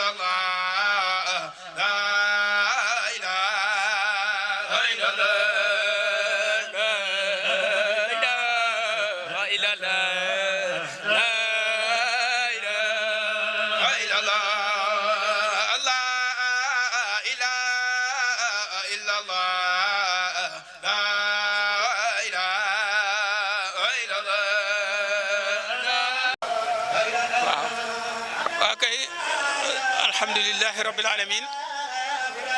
إلا الله لا إله إلا الله لا إله إلا الله لا إله إلا الله لا إله إلا الله لا إله إلا الله اوكي الحمد لله رب العالمين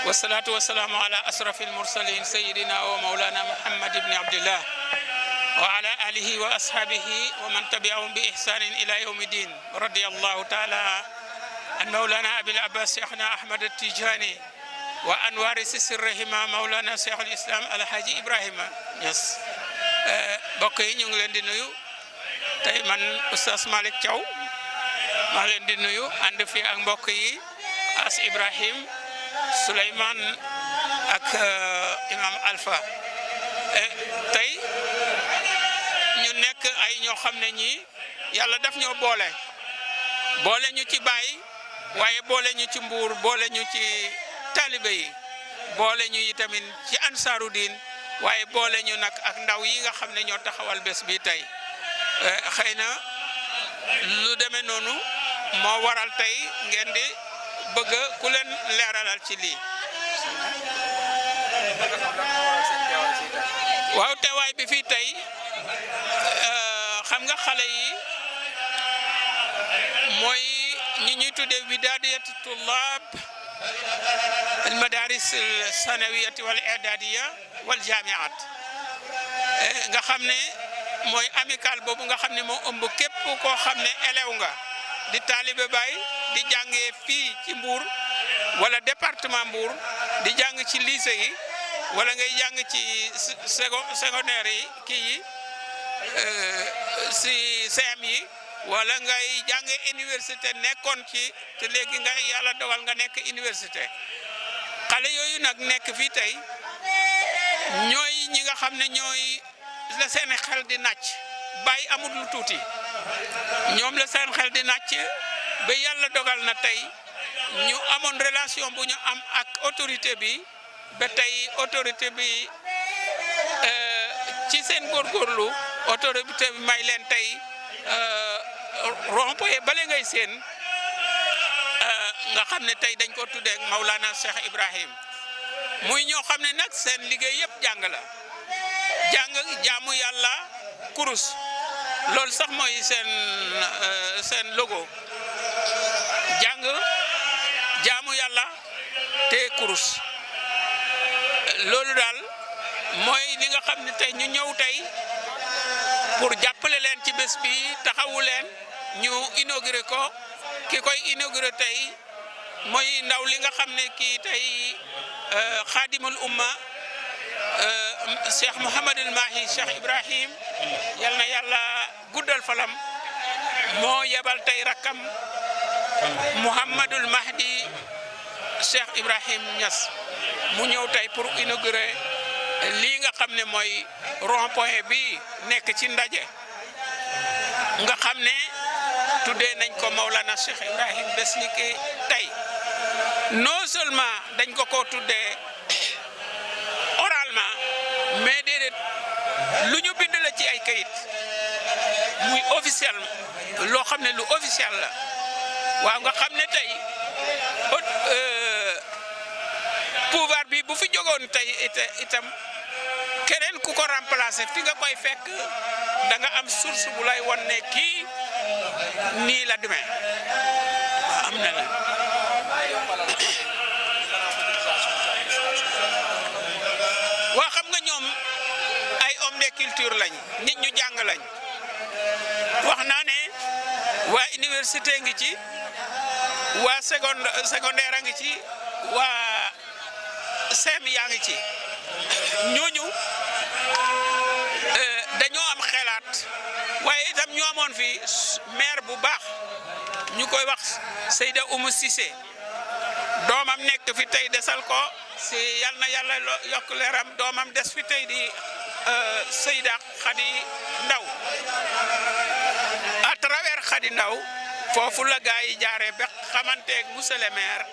والصلاة والسلام على أشرف المرسلين سيدنا ومولانا محمد بن عبد الله وعلى آله وأصحابه ومن تبعهم بإحسان إلى يوم الدين رضي الله تعالى عن مولانا أبي العباس شيخنا أحمد التيجاني وعن وارث سرهما مولانا شيخ الإسلام الحاج إبراهيم Niass mbokk yi ñu ngi leen di nuyu tey man Oustaz Malick Thiaw maa leen di nuyu ànd fi ak mbokk yi As Ibrahim Souleymane ak Imam Alpha tey ñu nekk ay ñoo xam ne ñii yàlla daf ñoo boole ñu ci baay waaye boole ñu ci mbuur boole ñu ci taalibe yi boole ñu itamit ci ansaaru diin waaye boole ñu nag ak ndaw yi nga xam ne ñoo taxawal bés bi tey xëy na lu demee noonu moo waral tey ngeen di bëgg ku leen leeralal ci lii waaw teewaay bi fii tey xam nga xale yi mooy ñi ñuy tuddee widaadiyatu tullaab al madaris al sanawiyati wal i'dadiya wal jamiat nga xam ne mooy amical boobu nga xam ne moo ëmb képp koo xam ne élève nga di taalibe Baay di jàngee fii ci Mbour wala département Mbour di jàng ci lycée yi wala ngay jàng ci secondaire yi kii yi si CM yi wala ngay jàng université nekkoon ci te léegi nga yàlla dogal nga nekk université xale yooyu nag nekk fii tey ñooy ñi nga xam ne ñooy la seen xel di nàcc Baay amul lu tuuti ñoom la seen xel di nàcc ba yàlla dogal na tey ñu amoon relation bu ñu am ak autorité bi ba tey autorité bi ci seen góorgóorlu autorité bi may leen tey rond-point bale ngay seen nga xam ne tey dañ ko tuddee Maulana Cheikh Ibrahim muy ñoo xam ne nag seen liggéey yëpp jàng la jaamu yàlla kurus loolu sax mooy seen logo jaamu yàlla te kurus loolu daal mooy li nga xam ne tey ñu ñëw tey pour jàppale leen ci bés bi taxawu leen ñu inauguré ko ki koy inauguré tey mooy ndaw li nga xam ne kii tey xaadimul umma Cheikh Mouhamadul Mahi Cheikh Ibrahim yal na yàlla guddal falam moo yebal tey rakkam Mouhamadul Mahdi Cheikh Ibrahim Niass mu ñëw tey pour inaugurer lii nga xam ne mooy rond-point bi nekk ci ndaje nga xam ne tuddee nañ ko Maulana Cheikh Ibrahim bés ni ki tey non seulement dañ ko tuddee oralement mais déedéet lu ñu bind la ci ay kayit muy officiel loo xam ne lu officiel la waaw nga xam ne tey pouvoir bi bu fi jógoon tey itam keneen ku ko remplacer fi nga koy fekk da nga am source bu lay won ne kii nii la demee waaw am na la waa xam nga ñoom ay homme de culture lañ nit ñu jàng lañ wax naa ne waa université ngi ci waa secondaire a ngi ci waa CEM yaa ngi ci ñooñu dañoo am xelaat waaye itam ñu amoon fi maire bu baax ñu koy wax Seyda Oumou Cissé doomam nekk fi tey desal ko si yal na yàlla yokk leeram doomam des fi tey di Seyda Khady Ndaw à travers Khady Ndaw foofu la gaa yi jaaree ba xamanteeg monsieur le maire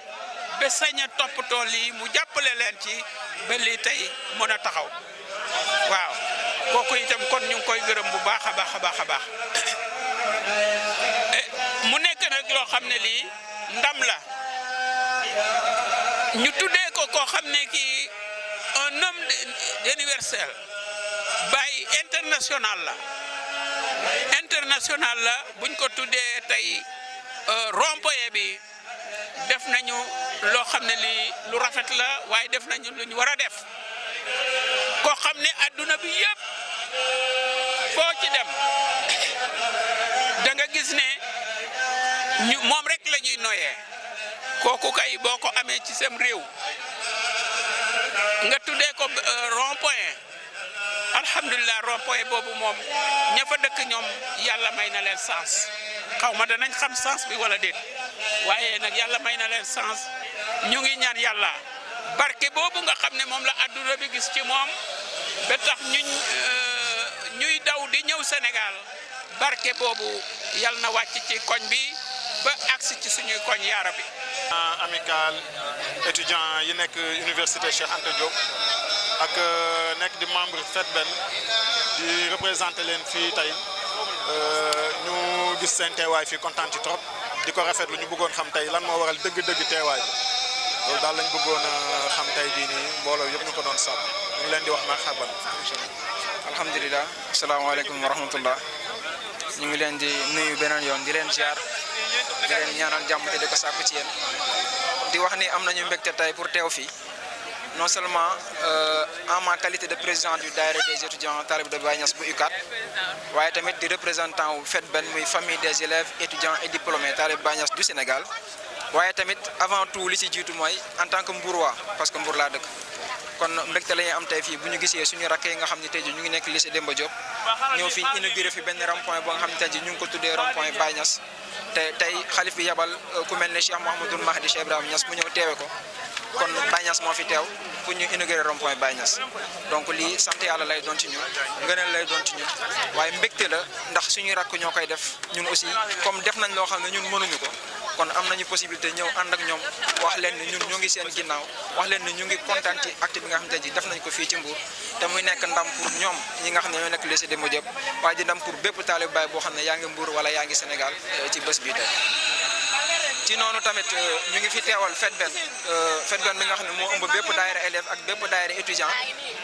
ba sañ a toppatoo lii mu jàppale leen ci ba lii tey mën a taxaw waaw kooku itam kon ñu ngi koy gërëm bu baax a baax a baax a baax mu nekk nag loo xam ne lii ndam la ñu tuddee ko koo xam ne kii un homme universel Baye international la buñ ko tuddee tey rond-point bi def nañu loo xam ne lii lu rafet la waaye def nañu lu ñu war a def koo xam ne adduna bi yëpp foo ci dem da nga gis ne ñu moom rek la ñuy noyee kooku kay boo ko amee ci sam réew nga tuddee ko rond-point alhamdulilah rond-point boobu moom ña fa dëkk ñoom yàlla may na leen sens xaw ma danañ xam sens bi wala déet waaye nag yàlla may na leen sens ñu ngi ñaan yàlla barke boobu nga xam ne moom la adduna bi gis ci moom ba tax ñuy daw di ñëw Sénégal barke boobu yàlla na wàcc ci koñ bi ba agsi ci suñuy koñ yaara bi amical étudiant yi nekk université Cheikh Anta Diop ak nekk di membre FEDBEN di représenté leen fii tey ñu gis seen teewaay fii kontaan ci trop di ko rafetlu ñu bëggoon xam tey lan moo waral dëgg-dëgg teewaay bi loolu daal lañ bëggoon xam tey jii nii mbooloo yëpp ñu ko doon sàmm ñu ngi leen di wax marhaban. alhamdulilah asalaamaaleykum wa rahmatullah ñu ngi leen di nuyu beneen yoon di leen ziar di leen ñaanal jàmm te di ko sàkku ci yéen di wax ni am nañu mbégte tey pour teew fii non seulement en ma qualité de président du daayira des étudiants talibé de Baye Niass bu UCAD waaye tamit di représentant wu FEDBEN muy famille des élèves étudiants et diplômés talibé Baye Niass du Sénégal waaye tamit avant tout li ci jiitu mooy en tant que Mbourwa parce que Mbour laa dëkk kon mbégte la ñuy am tey fii bu ñu gisee suñu rakk yi nga xam ne tey jii ñu ngi nekk lycée Demba Diop ñëw fi inauguré fi benn rond-point boo nga xam ne tey jii ñu ngi ko tuddee rond-point Baye Niass te tey xalif bi yabal ku mel ne Cheikh Mouhamadoul Mahdi Cheikh Ibrahima Niass mu ñëw teewe ko kon Baye Niass moo fi teew pour ñu inaugurer rond-point Baye Niass donc lii sant yàlla lay doon ci ñun ngëneel lay doon ci ñun waaye mbégte la ndax suñuy rakk ñoo koy def ñun aussi comme def nañ loo xam ne ñun mënuñu ko kon am nañu possibilité ñëw ànd ak ñoom wax leen ne ñun ñu ngi seen ginnaaw wax leen ne ñu ngi kontaan ci acte bi nga xam ne ji def nañ ko fii ci Mbour te muy nekk ndam pour ñoom ñi nga xam ne ñoo nekk lycée Demba Diop waaye di ndam pour bépp taalibe Baye boo xam ne yaa ngi Mbour wala yaa ngi Sénégal ci bés bii tey ci noonu tamit ñu ngi fi teewal FEDBEN bi nga xam ne moo ëmb bépp daayira élève ak bépp daayira étudiant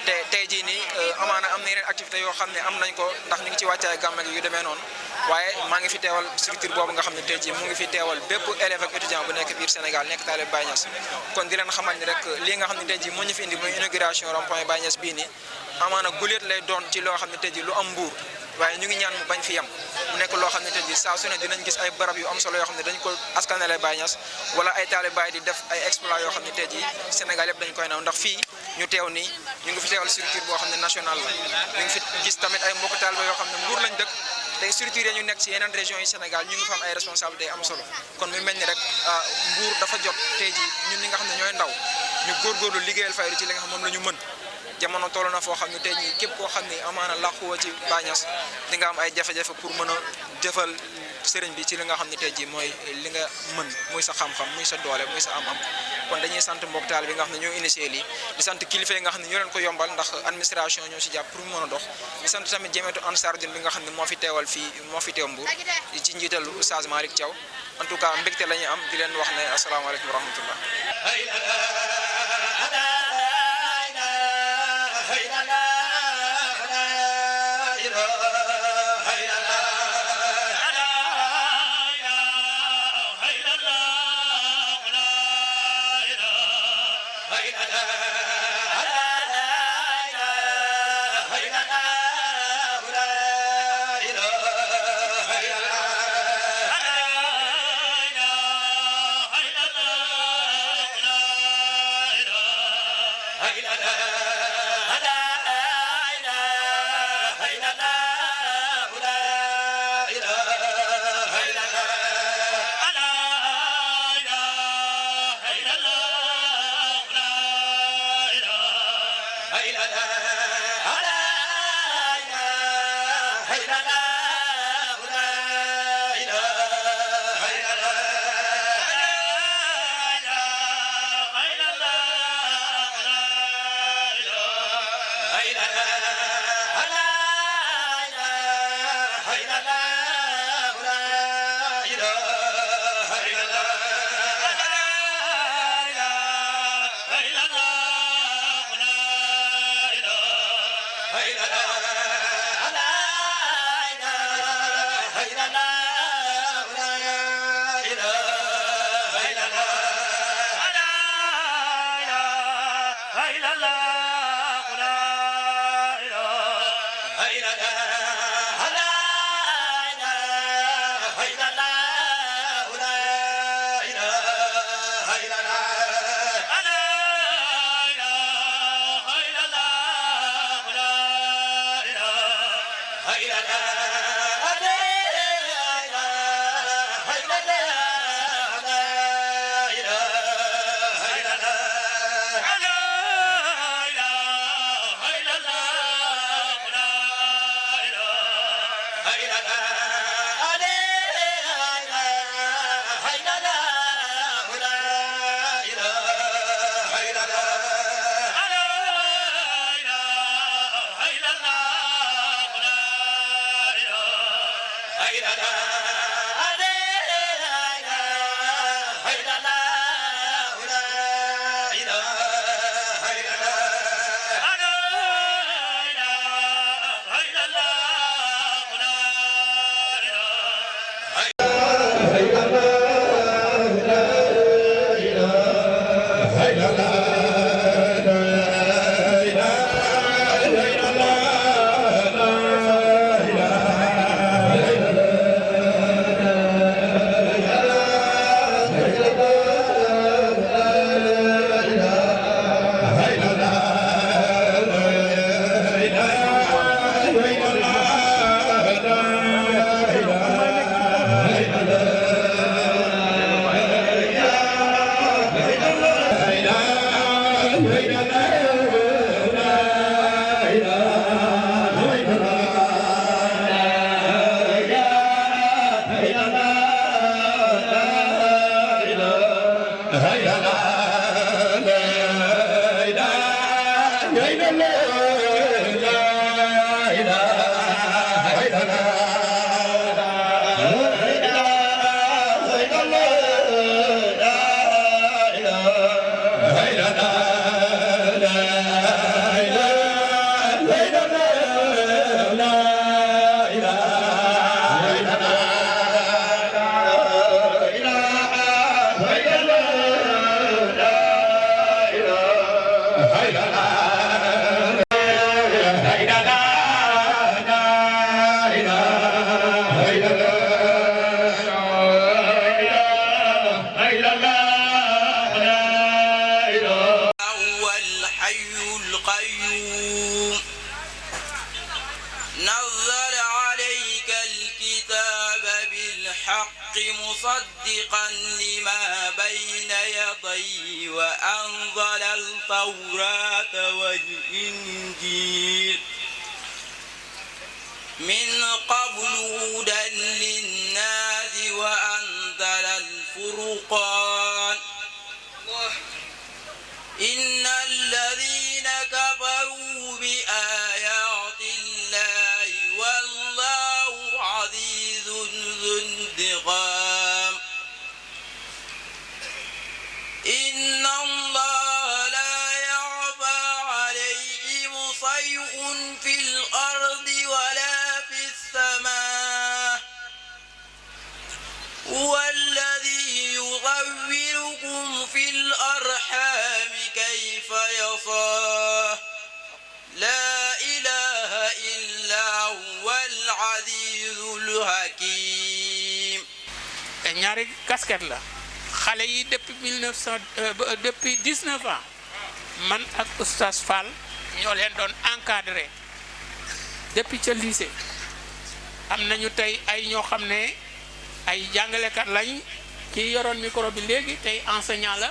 te tey jii nii amaana am na yeneen activité yoo xam ne am nañ ko ndax ñu ngi ci wàccaay gàmm yu demee noonu waaye maa ngi fi teewal structure boobu nga xam ne tey jii mu ngi fi teewal bépp élève ak étudiant bu nekk biir Sénégal nekk taalibe Baye Niass kon di leen xamal ni rek lii nga xam ne tey jii moo ñu fi indi mooy inauguration rond-point Baye Niass bii nii amaana guléet lay doon ci loo xam ne tey jii lu am Mbour waaye ñu ngi ñaan mu bañ fi yem mu nekk loo xam ne tey jii saa su ne dinañ gis ay barab yu am solo yoo xam ne dañ ko askanale Baye Niass wala ay taalibe Baye di def ay exploit yoo xam ne tey jii Sénégal yëpp dañ koy naw ndax fii ñu teew nii ñu ngi fi teewal structure boo xam ne national la ñu ngi fi gis tamit ay mbokk taalibe yoo xam ne Mbour lañ dëkk te structure yi ñu nekk ci yeneen régions yi Sénégal ñu ngi fa am ay responsabilités am solo kon mu mel ni rek Mbour dafa jot tey jii ñun ñi nga xam ne ñooy ndaw ñu góorgóorlu liggéeyal faydu ci li nga xam moom la ñu mën jamono toll na foo xam ne tey jii képp koo xam ne amaana làquwoo ci Baye Niass di nga am ay jafe-jafe pour mën a jëfal sëriñ bi ci li nga xam ne tey jii mooy li nga mën muy sa xam-xam muy sa doole muy sa am-am kon dañuy sant mbokk taal bi nga xam ne ñoo initié lii di sant kilifa yi nga xam ne ñoo leen ko yombal ndax administration ñoo ci jàpp pour mu mën a dox di sant tamit jëmeetu Ansar Dine bi nga xam ne moo fi teewal fii moo fi teew Mbour ci njiitalu Oustaz Malick Thiaw en tout cas mbégte la ñuy am di leen wax ne asalaamaaleykum wa rahmatullah مصدقا لما بين يديه وأنزل التوراة والإنجيل من قبل هدى للناس وأنزل الفرقان إن الذين كفروا بآيات الله والله عزيز ذو انتقام إن الله لا يعفى عليه شيء في الأرض ولا في السماء هو الذي يغوّركم في الأرحام كيف يشاء لا إله إلا هو العزيز الحكيم. ñaari casquette la xale yi depuis 19 ans man ak oustaz Fall ñoo leen doon encadré depuis ca lycée am nañu tey ay ñoo xam ne ay jàngalekat lañ kii yoroon micro bi léegi tey enseignant la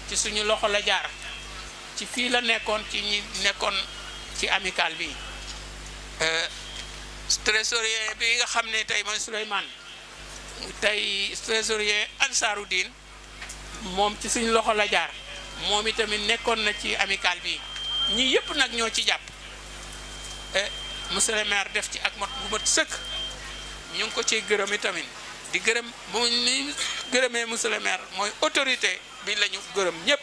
ci suñu loxo la jaar ci fii la nekkoon ci ñi nekkoon ci amical bi trésorier bi nga xam ne tey mooy Souleymane tey trésorier Ansaroudine moom ci suñu loxo la jaar moom itamit nekkoon na ci amical bi ñii yëpp nag ñoo ci jàpp monsieur le maire def ci ak mot bu mat sëkk ñu ngi ko ciy gërëm itamit di gërëm bu ni gërëmee monsieur le maire mooy autorité bi la ñu gërëm ñëpp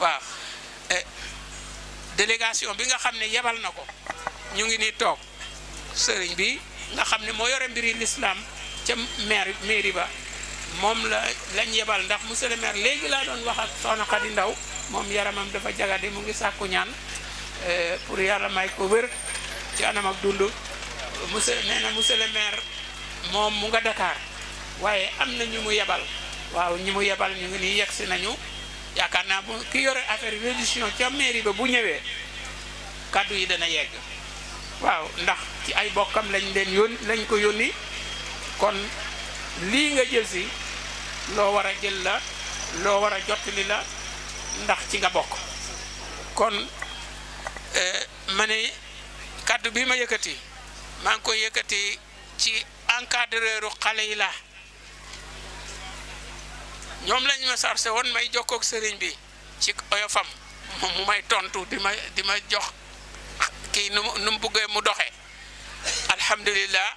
waaw délégation bi nga xam ne yebal na ko ñu ngi ni toog sëriñ bi nga xam ne moo yore mbiri l'islam ca mairie ba moom lañ yebal ndax monsieur le maire léegi laa doon wax ak soxna Khady Ndaw moom yaramam dafa jagadi mu ngi sàkku ñaan pour yàlla may ko wér ci anam ak dund nee na monsieur le maire moom mu nga Dakar waaye am na ñu mu yebal waaw ñi mu yebal ñu ngi nii yegsi nañu yaakaar naa bu ki yore affaire religion ca mairie ba bu ñëwee kaddu yi dana yegg waaw ndax ci ay bokkam lañ ko yónni kon lii nga jël si loo war a jël la loo war a jottali la ndax ci nga bokk kon ma ne kaddu bi ma yëkkati maa ngi koy yëkkati ci encadreur xale yi la ñoom lañ ma sarse woon may jokkook sëriñ bi ci oyofam moom mu may tontu di ma jox kii nu mu bëggee mu doxee alhamdulillah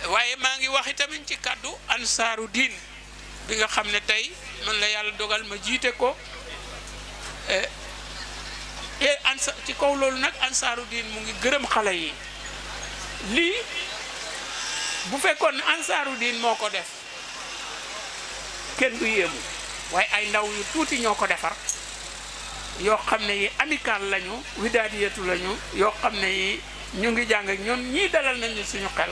waaye maa ngi wax itamit ci kaddu Ansaroudine bi nga xam ne tey man la yàlla dogal ma jiite ko ci kaw loolu nag Ansaroudine mu ngi gërëm xale yi lii bu fekkoon Ansaroudine moo ko def kenn du yéemu waaye ay ndaw yu tuuti ñoo ko defar yoo xam ne yi amical lañu widaadiyatu lañu yoo xam ne yi ñu ngi jàng ak ñoom ñii dalal nañu suñu xel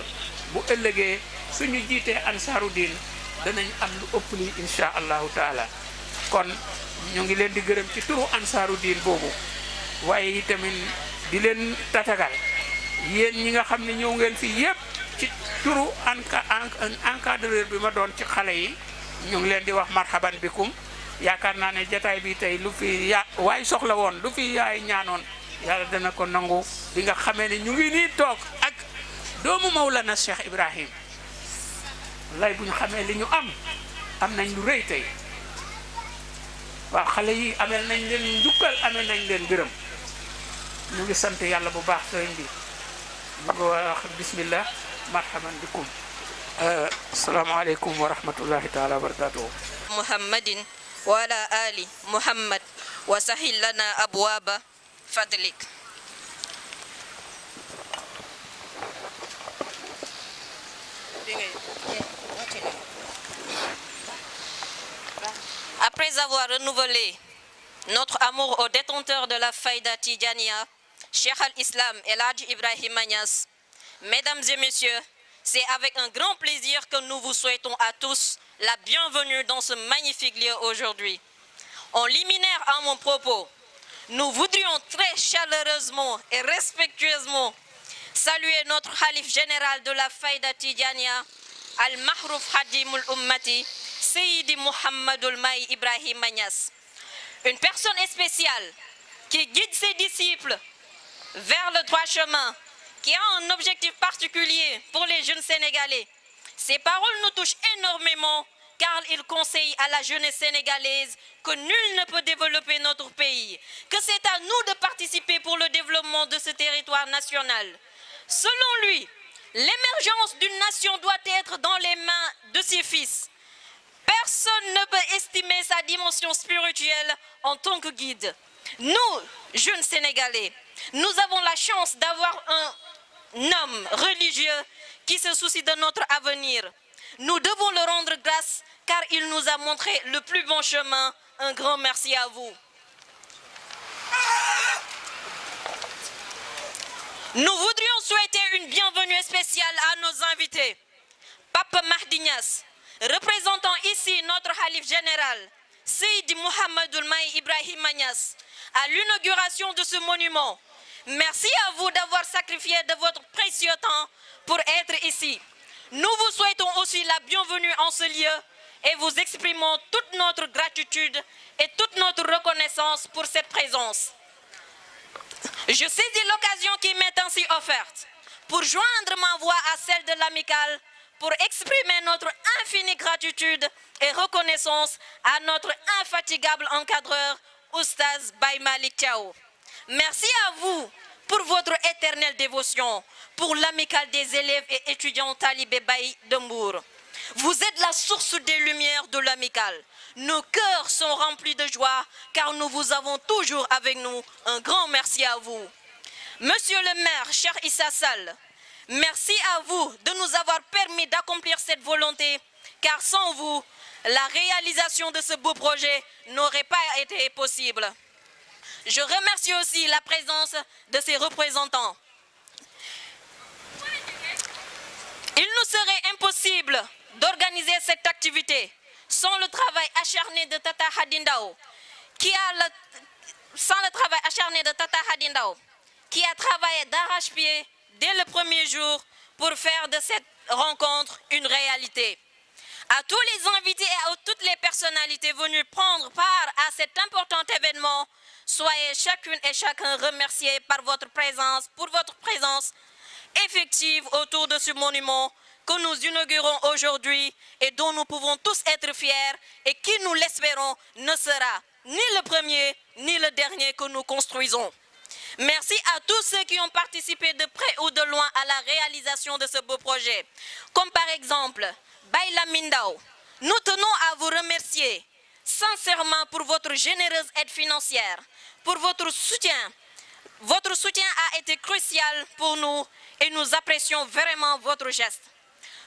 bu ëllëgee suñu jiitee Ansaroudine danañ am lu ëpp li insha allahu taala kon ñu ngi leen di gërëm ci turu Ansaroudine boobu waaye itamit di leen tatagal yéen ñi nga xam ne ñëw ngeen fi yépp ci turu encadreur bi ma doon ci xale yi ñu ngi leen di wax marhaban bikum yaakaar naa ne jataay bi tey lu fi waay soxla woon lu fi yaay ñaanoon yàlla dana ko nangu bi nga xamee ne ñu ngi nii toog ak doomu Mawlana Cheikh Ibrahim lay bu ñu xamee li ñu am nañ lu rëy tey waaw xale yi amel nañ leen njukkal amel nañ leen gërëm ñu ngi sant yàlla bu baax sëriñ bi ñu ngi wax bismillah marhaban bikum asalaamaaleykum wa rahmatullahi taala wa barakatuhu muhammadin wa ala ali muhammad wa sahil lana abwaba fadlik. Après avoir renouvelé notre amour au détenteur de la Faïda Tidjania, Cheikh al-Islam El Hadji Ibrahima Niass, mesdames et messieurs, c'est avec un grand plaisir que nous vous souhaitons à tous la bienvenue dans ce magnifique lieu aujourd'hui. En liminaire à mon propos, nous voudrions très chaleureusement et respectueusement saluer notre Khalif général de la Faïda Tidjania, Al-Mahrouf Khadimul Ummati, Seydi Mouhamadoul Mahi Ibrahima Niass. Une personne spéciale qui guide ses disciples vers le droit chemin, qui a un objectif particulier pour les jeunes Sénégalais. Ces paroles nous touchent énormément car il conseille à la jeunesse sénégalaise que nul ne peut développer notre pays, que c'est à nous de participer pour le développement de ce territoire national. Selon lui, l'émergence d'une nation doit être dans les mains de ses fils. Personne ne peut estimer sa dimension spirituelle en tant que guide. Nous, jeunes Sénégalais, nous avons la chance d'avoir un homme religieux qui se soucie de notre avenir. Nous devons le rendre grâce car il nous a montré le plus bon chemin. Un grand merci à vous. Nous voudrions souhaiter une bienvenue spéciale à nos invités. Pape Mahdi Niass, représentant ici notre Khalif général, Seydi Mouhamadoul Mahi Ibrahima Niass, à l'inauguration de ce monument. Merci à vous d'avoir sacrifié de votre précieux temps pour être ici. Nous vous souhaitons aussi la bienvenue en ce lieu et vous exprimons toute notre gratitude et toute notre reconnaissance pour cette présence. Je saisis l'occasion qui m'est ainsi offerte pour joindre ma voix à celle de l'amicale pour exprimer notre infinie gratitude et reconnaissance à notre infatigable encadreur, Oustaz Baye Malick Thiaw. Merci à vous pour votre éternelle dévotion, pour l'amicale des élèves et étudiants talibé Baye de Mbour. Vous êtes la source des lumières de l'amicale. Nos cœurs sont remplis de joie car nous vous avons toujours avec nous. Un grand merci à vous. Monsieur le maire, cher Issa Sall, merci à vous de nous avoir permis d'accomplir cette volonté car sans vous, la réalisation de ce beau projet n'aurait pas été possible. Je remercie aussi la présence de ses représentants. Il nous serait impossible d'organiser cette activité sans le travail acharné de Tata Hadindao, qui a travaillé d'arrache-pied dès le premier jour pour faire de cette rencontre une réalité. À tous les invités et à toutes les personnalités venues prendre part à cet important événement, soyez chacune et chacun remerciés pour votre présence effective autour de ce monument que nous inaugurons aujourd'hui et dont nous pouvons tous être fiers et qui, nous l'espérons, ne sera ni le premier ni le dernier que nous construisons. Merci à tous ceux qui ont participé de près ou de loin à la réalisation de ce beau projet, comme par exemple Baye Lamine Ndao. Nous tenons à vous remercier sincèrement pour votre généreuse aide financière, pour votre soutien. Votre soutien a été crucial pour nous et nous apprécions vraiment votre geste.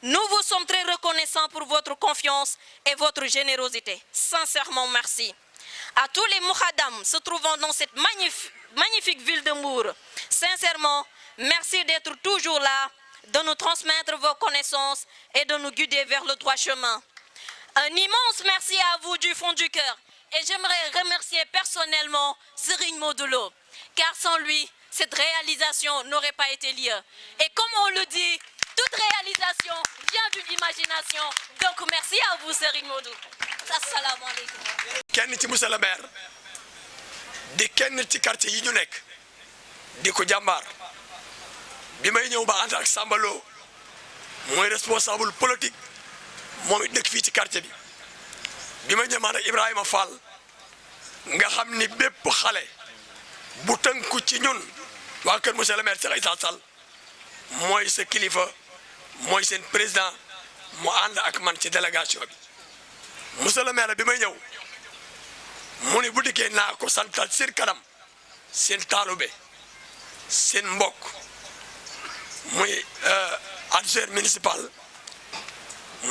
Nous vous sommes très reconnaissants pour votre confiance et votre générosité. Sincèrement, merci. À tous les moukhadams se trouvant dans cette magnifique ville de Mbour, sincèrement, merci d'être toujours là, de nous transmettre vos connaissances et de nous guider vers le droit chemin. Un immense merci à vous du fond du cœur. Et j'aimerais remercier personnellement Serigne Modou Lo, car sans lui, cette réalisation n'aurait pas été lieu. Et comme on le dit, toute réalisation vient d'une imagination. Donc merci à vous, Serigne Modou. Assalamu alaikum. kenn ci monsieur le maire di kenn ci quartier yi ñu nekk di ko jàmbaar bi may ñëw ba ànd ak Samba Lo mooy responsable politique moom it dëkk fii ci quartier bi ma ñëw ak Ibrahima Fall nga xam ni bépp xale bu tënku ci ñun waa kër monsieur le maire Cheikh Issa Sall mooy sa kilifa mooy seen président mu ànd ak man ci délégation bi monsieur le maire bi may ñëw mu ni bu dikkee naa ko santal seen kanam seen taalube seen mbokk muy adjoint municipal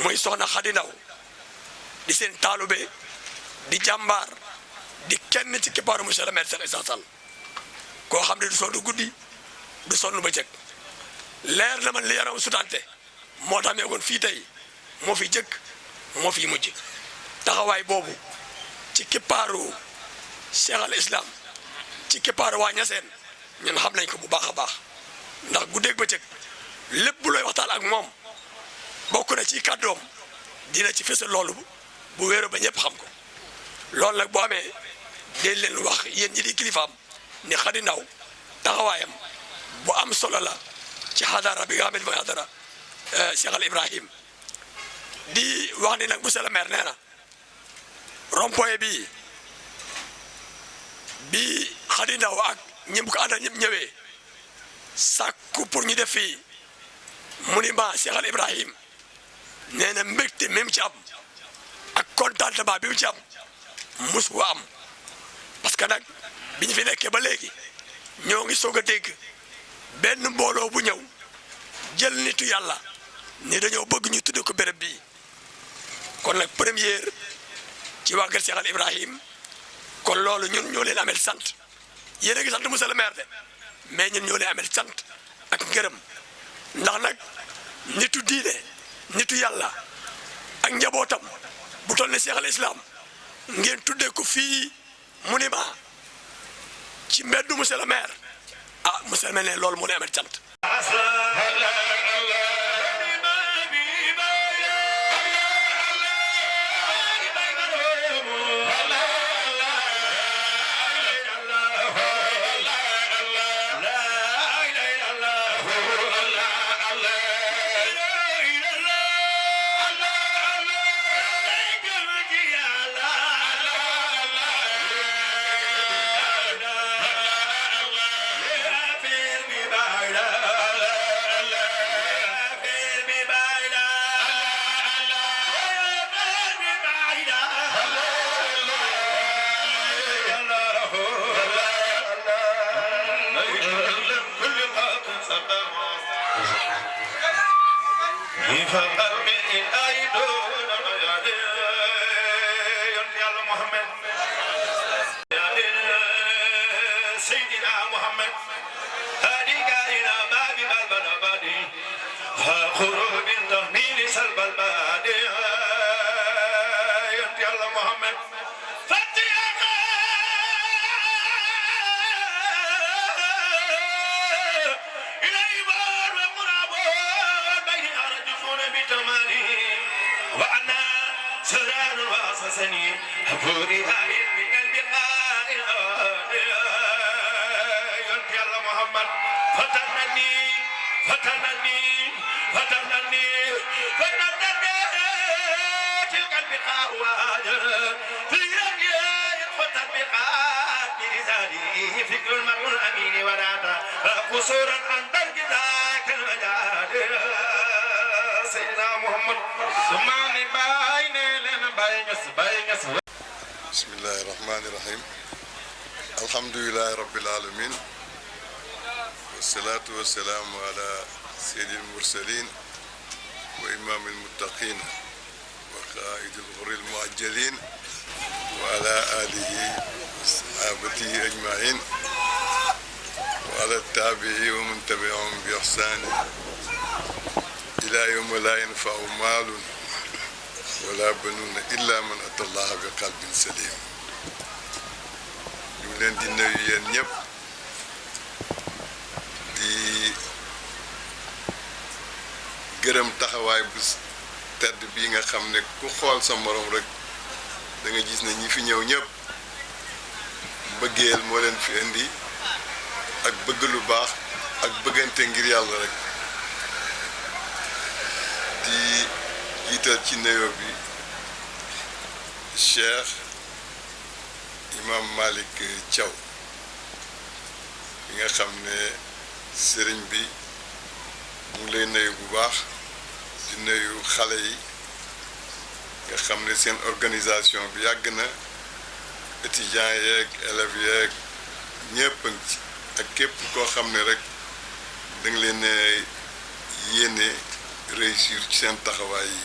muy soxna Khady Ndaw di seen taalube di jàmbaar di kenn ci kippaaru monsieur le maire Cheikh Issa Sall koo xam ne du sonn guddi du sonn bëccëg leer na man li yaram sutante moo tax meegoon fii tey moo fi jëkk moo fi mujj taxawaay boobu ci kippaaru Cheikh al Islam ci kippaaru waa Ñaseen ñun xam nañ ko bu baax a baax ndax guddeeg bëccëg lépp looy waxtaan ak moom bokk na ci kàddoom dina ci fësal loolu bu wéero ba ñëpp xam ko loolu nag boo amee dee leen wax yéen ñi di kilifaam ni Khady Ndaw taxawaayam bu am solo la ci xadara bi nga xam ne mooy xadara Cheikh Al Ibrahim di wax ni nag monsieur le maire nee na rond-point bi Khady Ndaw ak ñi ko àndal ñëpp ñëwee sàkku pour ñu def fii monument Cheikh Al Ibrahim nee na mbégte même ci am ak contentement bi mu ci am musu ko am parce que nag bi ñu fi nekkee ba léegi ñoo ngi soog a dégg benn mbooloo bu ñëw jël nitu yàlla ni dañoo bëgg ñu tudde ko béréb bii kon nag première ci waa kër Cheikh Al Ibrahim kon loolu ñun ñoo leen amel sant yéen a ngi sant monsieur le maire de mais ñun ñoo leen amel sant ak ngërëm ndax nag nitu diine nitu yàlla ak njabootam bu toll ne Cheikh Al Islam ngeen tuddee ko fii monument ci mbeddu monsieur le maire ah monsieur le maire ne loolu moo leen amel sant bismillahi rahmani rahim alhamdulillahi rabbil alamin wassalatu wassalamu ala sayyidil mursalin wa imamil muttaqin wa qaidil ghurril muajjalin wa ala alihi wa sahabatihi ajma'in wa ala tabi'i wa man tabi'ahum bi ihsan ila yawmi la yanfa'u malun wala banuuna illa man ata allaha bi qalbin salim ñu leen di nuyu yéen ñëpp di gërëm taxawaay bu tedd bii nga xam ne ku xool sa morom rek da nga gis ne ñi fi ñëw ñëpp bëggeel moo leen fi indi ak bëgg lu baax ak bëggante ngir yàlla rek di jiital ci nuyoo bi Cheikh Imam Malick Thiaw bi nga xam ne sëriñ bi mu ngi lay nuyu bu baax di nuyu xale yi nga xam ne seen organisation bi yàgg na étudiants yeeg élèves yeeg ñëpp a ngi ci ak képp koo xam ne rek da nga leen yéene réussir ci seen taxawaay yi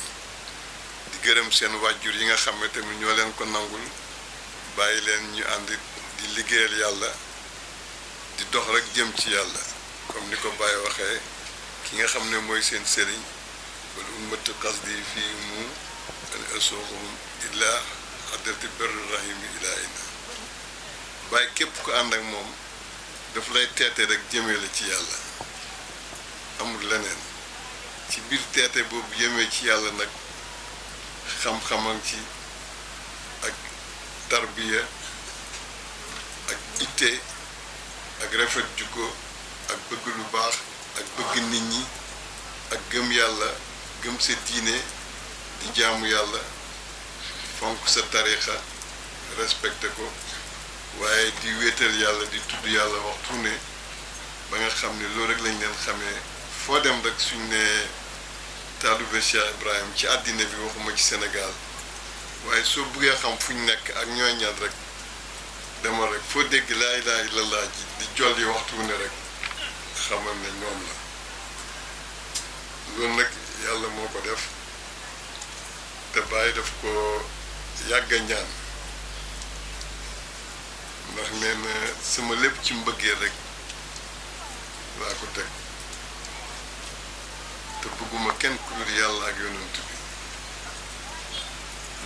di gërëm seen wàjjur yi nga xam ne tamit ñoo leen ko nangul bàyyi leen ñu ànd di liggéeyal yàlla di dox rek jëm ci yàlla comme ni ko Baye waxee ki nga xam ne mooy seen sëriñ wala ummatu qasdi fii mu an asuuqum illaa hadrati birri rahimi ilaa ina Baye képp ku ànd ak moom daf lay teete rek jëmee la ci yàlla amul leneen ci biir teete boobu yemee ci yàlla nag xam-xamam ci ak tarbiya ak itte ak rafet jukko ak bëgg lu baax ak bëgg nit ñi ak gëm yàlla gëm sa diine di jaamu yàlla fonk sa tarixa respecté ko waaye di wéetal yàlla di tudd yàlla waxtu ne ba nga xam ne loolu rek lañ leen xamee foo dem rek suñ ne taalibe Cheikh Ibrahim ci àddina bi waxuma ci Sénégal waaye soo buggee xam fu ñu nekk ak ñooy ñan rek demal rek foo dégg laa ilaaha illallaah ji di jolli waxtu ne rek xamal ne ñoom la loolu nag yàlla moo ko def te bàyyi daf ko yàgg a ñaan ndax nee na sama lépp ci mbëggeel rek laa ko teg te bëgguma kenn ku dul yàlla ak yonent bi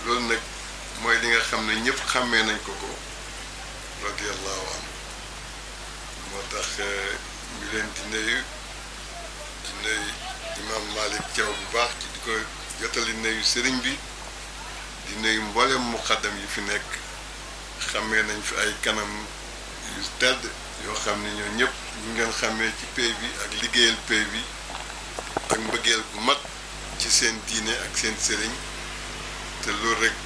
loolu nag mooy li nga xam ne ñëpp xàmmee nañ ko ko radiyallahu anhu moo tax ñu leen di nuyu imam Malick Thiaw bu baax ci di ko jotali nuyu sëriñ bi di nuyu mboolem muqaddam yi fi nekk xàmmee nañ fi ay kanam yu tedd yoo xam ne ñoo ñëpp ñu ngeen xàmmee ci pay bi ak liggéeyal pay bi ak mbëggeel bu mat ci seen diine ak seen sëriñ te loolu rek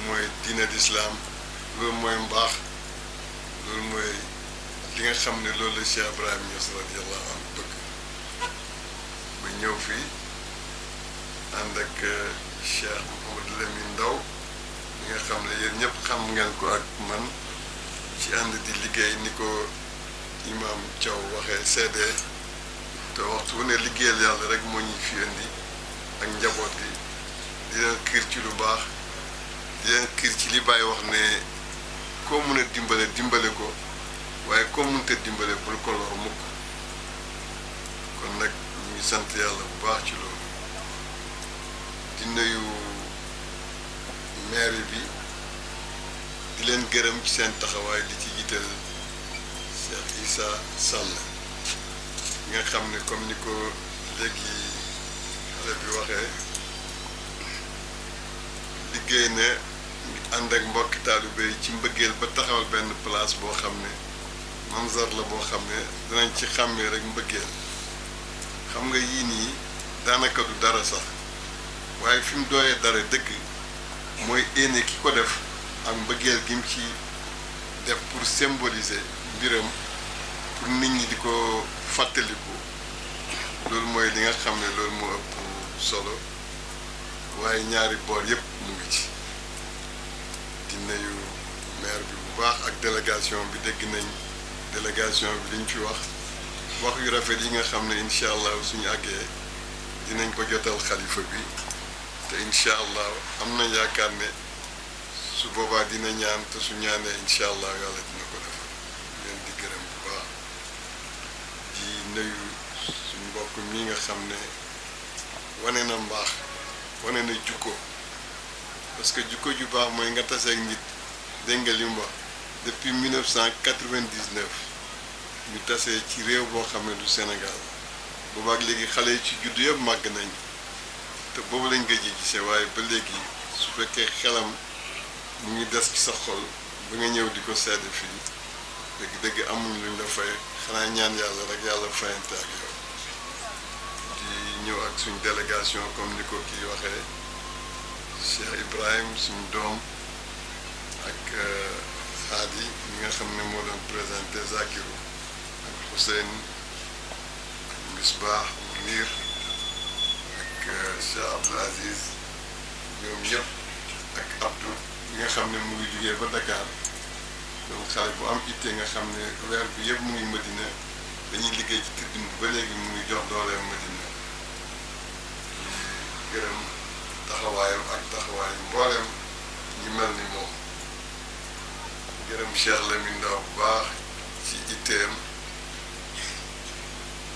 mooy diine d'islam loolu mooy mbaax loolu mooy li nga xam ne loolu la Cheikh Ibrahim Niass radiyallahu anhu bëgg ba ñëw fii ànd ak Cheikh Mouhamadou Lamine Ndaw li nga xam ne yéen ñëpp xam ngeen ko ak man ci ànd di liggéey ni ko imam Thiaw waxee seede te waxtu wu ne liggéeyal yàlla rek moo ñuy fi indi ak njaboot gi di leen xiir ci lu baax di leen xiir ci li Baye wax ne koo mën a dimbale ko waaye koo mënta dimbale bul ko lor mukk kon nag ñu ngi sant yàlla bu baax ci loolu di nuyu maire bi di leen gërëm ci seen taxawaay di ci jiital Cheikh Issa Sall nga xam ne comme ni ko léegi xale bi waxee liggéey ne ànd ak mbokki taalibe yi ci mbëggeel ba taxawal benn place boo xam ne manzar la boo xam ne dinañ ci xàmmee rek mbëggeel xam nga yii nii daanaka du dara sax waaye fi mu dooyee dara dëgg mooy éene ki ko def ak mbëggeel gi mu ci def pour symboliser mbiram pour nit ñi di ko fàttaliku loolu mooy li nga xam ne loolu moo ëpp solo waaye ñaari boor yëpp mu ngi ci di nuyu maire bi bu baax ak délégation bi dégg nañ délégation bi liñ fi wax yu rafet yi nga xam ne incha allah suñu àggee dinañ ko jotal xalifa bi te incha allah am na yaakaar ne su boobaa dina ñaan te su ñaanee incha allah yàlla dina ko def leen di gërëm bu baax di nuyu suñu mbokk mi nga xam ne wane na mbaax wane na jukko parce que jukko ju baax mooy nga taseeg nit dégg nga li mu wax depuis 1999 ñu tasee ci réew boo xam ne du Sénégal boobaak léegi xale yi ci juddu yëpp màgg nañ te boobu lañ gëj a gisee waaye ba léegi su fekkee xelam mu ngi des ci sa xol ba nga ñëw di ko sedd fii dëgg-dëgg amuñ luñ la fay xanaa ñaan yàlla rek yàlla fayante ak yow di ñëw ak suñ délégation comme ni ko kii waxee Cheikh Ibrahim suñ doom ak Hadi mi nga xam ne moo doon présenté Zakiru ak Hussein ak Misbah Munir ak Cheikh Abdou Aziz ñoom ñëpp ak Abdou mi nga xam ne mu ngi jugee ba Dakar donc xale bu am itte nga xam ne weer bi yëpp mu ngi Madina dañuy liggéey ci tribune bi ba léegi mu ngi jox dooleem Madina gërëm taxawaayam ak taxawaayu mboolem ñi mel ni moom gërëm Cheikh Lamine Ndaw bu baax ci itteem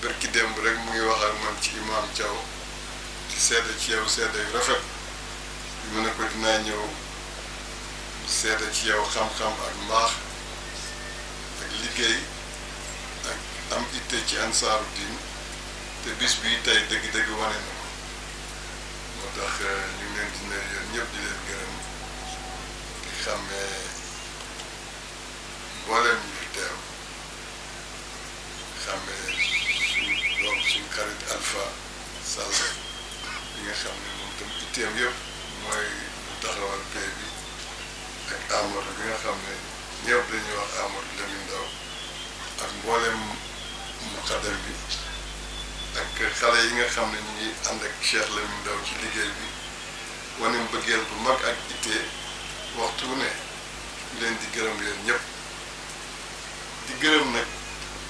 bërki démb rek mu ngi wax ak man ci imam Thiaw ci seede ci yow seede yu rafet mu ne ko dinaa ñëw seede ci yow xam-xam ak mbaax ak liggéey ak am itte ci ansaaru diin te bis bi tey dëgg-dëgg wane na ko moo tax ñu ngi leen di nuyu yéen ñëpp di leen gërëm di xàmmee mboolem ñu fi teew xàmmee suñu doom suñu xarit Alpha Sall bi nga xam ne moom tam itteem yëpp mooy lu taxawal pay bi ak Amadou bi nga xam ne ñëpp dañuy wax Amadou Lamine Ndaw ak mboolem muqaddam bi ak xale yi nga xam ne ñu ngi ànd ak Cheikh Lamine Ndaw ci liggéey bi wane mbëggeel bu mag ak ittee waxtu ne leen di gërëm leen ñëpp di gërëm nag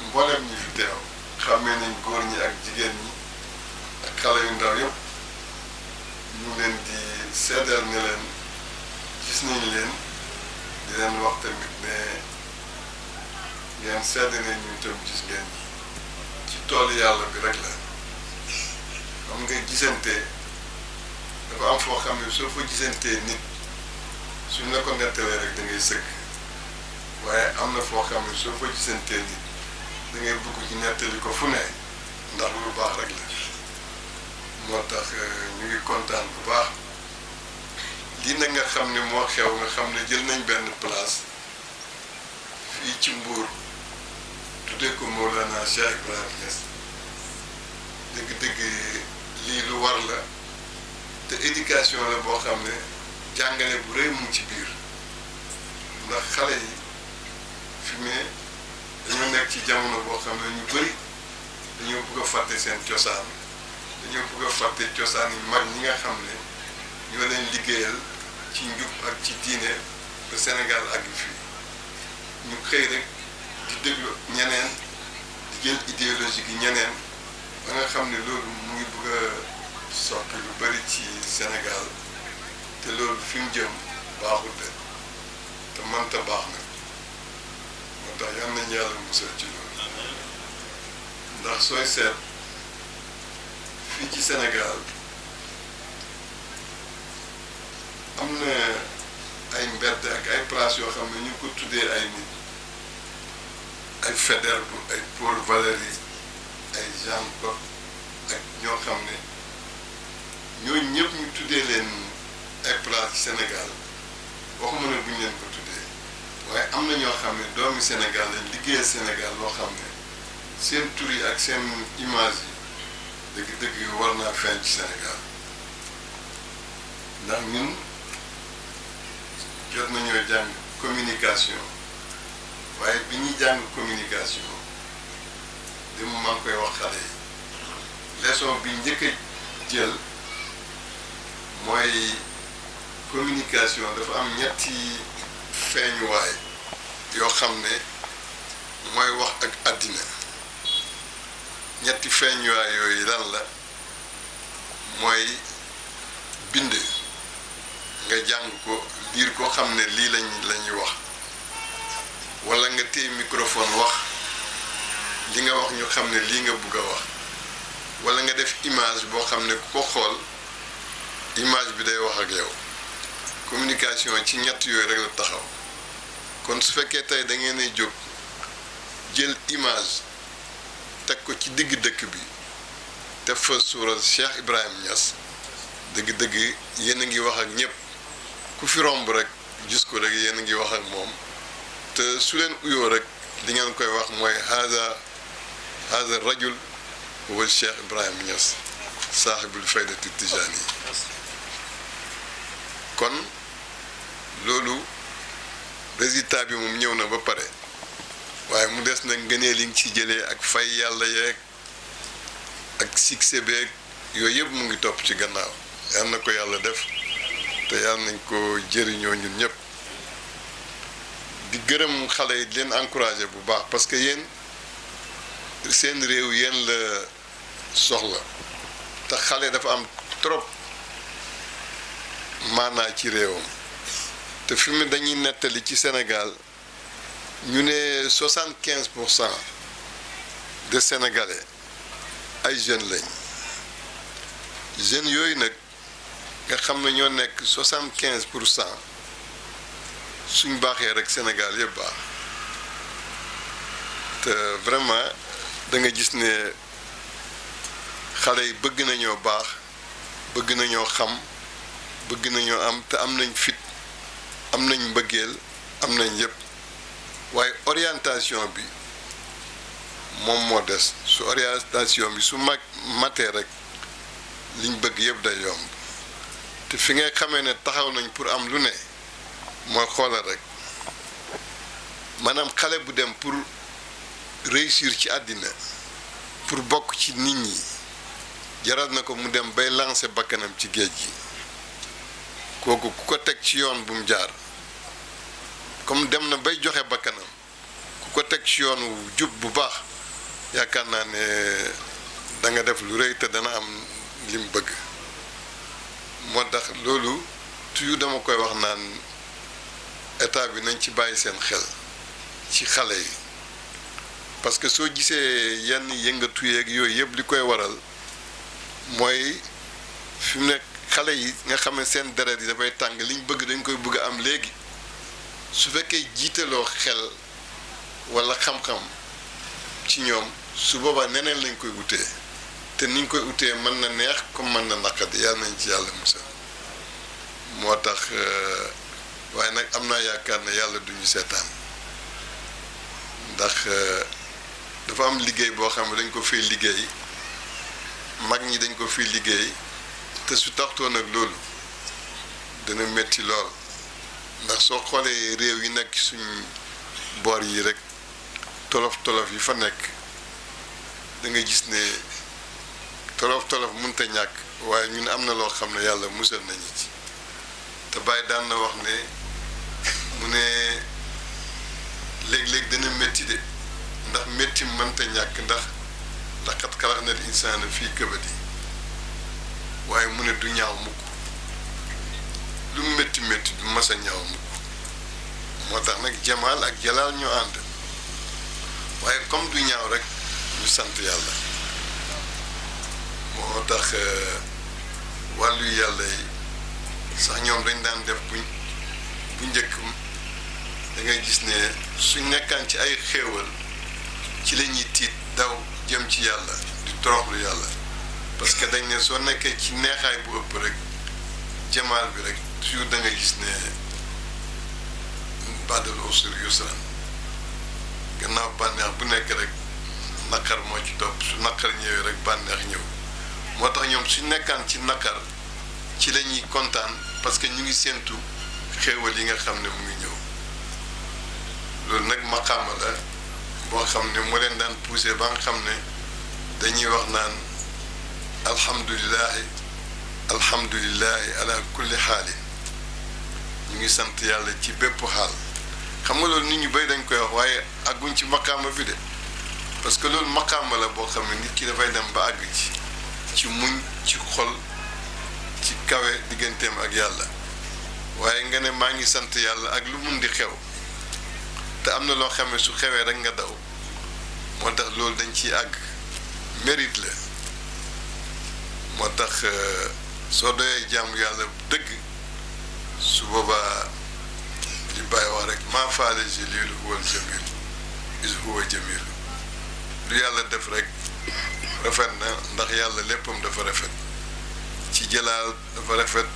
mboolem ñi fi teew xàmmee nañ góor ñi ak jigéen ñi ak xale yu ndaw yëpp ñu leen di seedeel ne leen gis nañ leen di leen wax tamit ne ngeen sedd ne ñu tam gis ngeen ci toolu yàlla bi rek la xam nga gisante dafa am foo xam ne soo fa gisantee nit suñ la ko nettalee rek da ngay sëgg waaye am na foo xam ne soo fa gisantee nit da ngay bëgg ci nettali ko fu ne ndax lu baax rek la moo tax ñu ngi kontaan bu baax lii nag nga xam ne moo xew nga xam ne jël nañ benn place fii ci Mbuur tuddee ko Mawlana Cheikh Ibrahim Niass dëgg-dëgg lii lu war la te éducation la boo xam ne jàngale bu rëy mu ci biir ndax xale yi fi mu ne dañoo nekk ci jamono boo xam ne ñu bëri dañoo bëgg a fàtte seen cosaan dañoo bëgg a fàtte cosaan yi mag ñi nga xam ne ñoo leen liggéeyal ci njub ak ci diine ba Sénégal ak fii ñu xëy rek di déglu ñeneen di jël idéologie gi ñeneen ba nga xam ne loolu mu ngi bëgg a soppi lu bëri ci Sénégal te loolu fi mu jëm baaxul de te mënta baax nag moo tax yal nañu yàlla musal ci loolu ndax sooy seet fii ci Sénégal am na ay mbedd ak ay place yoo xam ne ñu ngi ko tuddee ay nit ay Faidherbe ay Paul Valéry ay Jean Coq ak ñoo xam ne ñooñu ñëpp ñu tuddee leen ay place ci Sénégal waxuma ne bu ñu leen ko tuddee waaye am na ñoo xam ne doomi Sénégal lañ liggéeyal Sénégal loo xam ne seen tur yi ak seen image yi dëgg-dëgg war naa feeñ ci Sénégal ndax ñun jot nañoo jàng communication waaye bi ñuy jàng communication li mu maa ngi koy wax xale yi leçon bi njëkk a jël mooy communication dafa am ñetti feeñuwaay yoo xam ne mooy wax ak àddina ñetti feeñuwaay yooyu lan la mooy bind nga jàng ko liir ko xam ne lii lañuy wax walla nga téye microphone wax li nga wax ñu xam ne lii nga bugg a wax walla nga def image boo xam ne ku ko xool image bi day wax ak yow communication ci ñett yooyu rek la taxaw kon su fekkee tey da ngeen ay jóg jël image teg ko ci digg dëkk bi te fa suura Cheikh Ibrahim Niass dëgg-dëgg yéen a ngi wax ak ñëpp ku fi romb rek gis ko rek yéen a ngi wax ak moom te su leen uyoo rek li ngeen koy wax mooy haza rajul huwa Cheikh Ibrahim Niass saaxibul faydati tijaani kon loolu résultat bi moom ñëw na ba pare waaye mu des nag ngëneel li nga ci jëlee ak fay yàlla yeeg ak succès beeg yooyu yëpp mu ngi topp ci gannaaw yal na ko yàlla def te yal nañ ko jëriñoo ñun ñëpp di gërëm xale yi di leen encouragé bu baax parce que yéen seen réew yéen la soxla te xale dafa am trop maanaa ci réewam te fi mu dañuy nettali ci Sénégal ñu ne 75% de Sénégalais ay jeunes lañ jeunes yooyu nag nga xam ne ñoo nekk 75% suñ baaxee rek Sénégal yëpp baax te vraiment da nga gis ne xale yi bëgg nañoo baax bëgg nañoo xam bëgg nañoo am te am nañ fit am nañ mbëggeel am nañ yëpp waaye orientation bi moom moo des su orientation bi su matee rek liñ bëgg yëpp day yomb te fi ngay xamee ne taxaw nañ pour am lu ne mooy xoolal rek maanaam xale bu dem pour réussir ci àddina pour bokk ci nit ñi jaral na ko mu dem bay lancer bakkanam ci géej gi kooku ku ko teg ci yoon bu mu jaar comme dem na bay joxe bakkanam ku ko teg ci yoon wu jub bu baax yaakaar naa ne da nga def lu rëy te dana am lim bëgg moo tax loolu toujours dama koy wax naan état bi nañ ci bàyyi seen xel ci xale yi parce que soo gisee yenn yëngatu yeeg yooyu yëpp li koy waral mooy fi mu nekk xale yi nga xam ne seen deret yi dafay tàng liñ bëgg dañ koy bëgg a am léegi su fekkee jiitaloo xel walla xam-xam ci ñoom su boobaa neneen lañ koy utee te niñ koy utee mën na neex comme mën na naqadi yàlla nañ ci yàlla musal moo tax waaye nag am naa yaakaar ne yàlla duñu seetaan ndax dafa am liggéey boo xam ne dañ ko fiy liggéey mag ñi dañ ko fiy liggéey te su taxtoon ak loolu dana metti lool ndax soo xoolee réew yi nekk suñ boor yi rek tolof yi fa nekk da nga gis ne tolof mënta ñàkk waaye ñun am na loo xam ne yàlla musal nañu ci te Baye daan na wax ne mu ne léeg-léeg dana métti de ndax métti mënta ñàkk ndax laqad xalaqnal insaana fii kabadi waaye mu ne du ñaaw mukk lu métti du mas a ñaaw mukk moo tax nag jamaal ak jalaal ñu ànd waaye comme du ñaaw rek ñu sant yàlla moo tax wàllu yàlla yi sax ñoom dañ daan def bu njëkk da ngay gis ne suñ nekkaan ci ay xéewal ci la ñuy tiit daw jëm ci yàlla di toroxlu yàlla parce que dañ ne soo nekkee ci neexaay bu ëpp rek jamaal bi rek toujours da ngay gis ne ba'dal usri yusran gannaaw bànneex bu nekk rek naqar moo ci topp su naqar ñëwee rek bànneex ñëw moo tax ñoom suñ nekkaan ci naqar ci la ñuy kontaan parce que ñu ngi séentu xéewal yi nga xam ne mu ngi ñëw loolu nag maqaama la boo xam ne moo leen daan poussé ba nga xam ne dañuy wax naan alhamdulillahi ala kulli xaalin ñu ngi sant yàlla ci bépp xaal xam nga loolu nit ñu bay dañ koy wax waaye àgguñ ci maqaama bi de parce que loolu maqaama la boo xam ne nit ki dafay dem ba àgg ci muñ ci xol ci kawe digganteem ak yàlla waaye nga ne maa ngi sant yàlla ak lu mun di xew te am na loo xam ne su xewee rek nga daw moo tax loolu dañ ciy àgg mérite la moo tax soo doyee jaamu yàlla dëgg su boobaa li bàyyi wax rek maa faale jalilu huwal jamil is huwa jamil lu yàlla def rek rafet na ndax yàlla léppam dafa rafet ci jalaal dafa rafet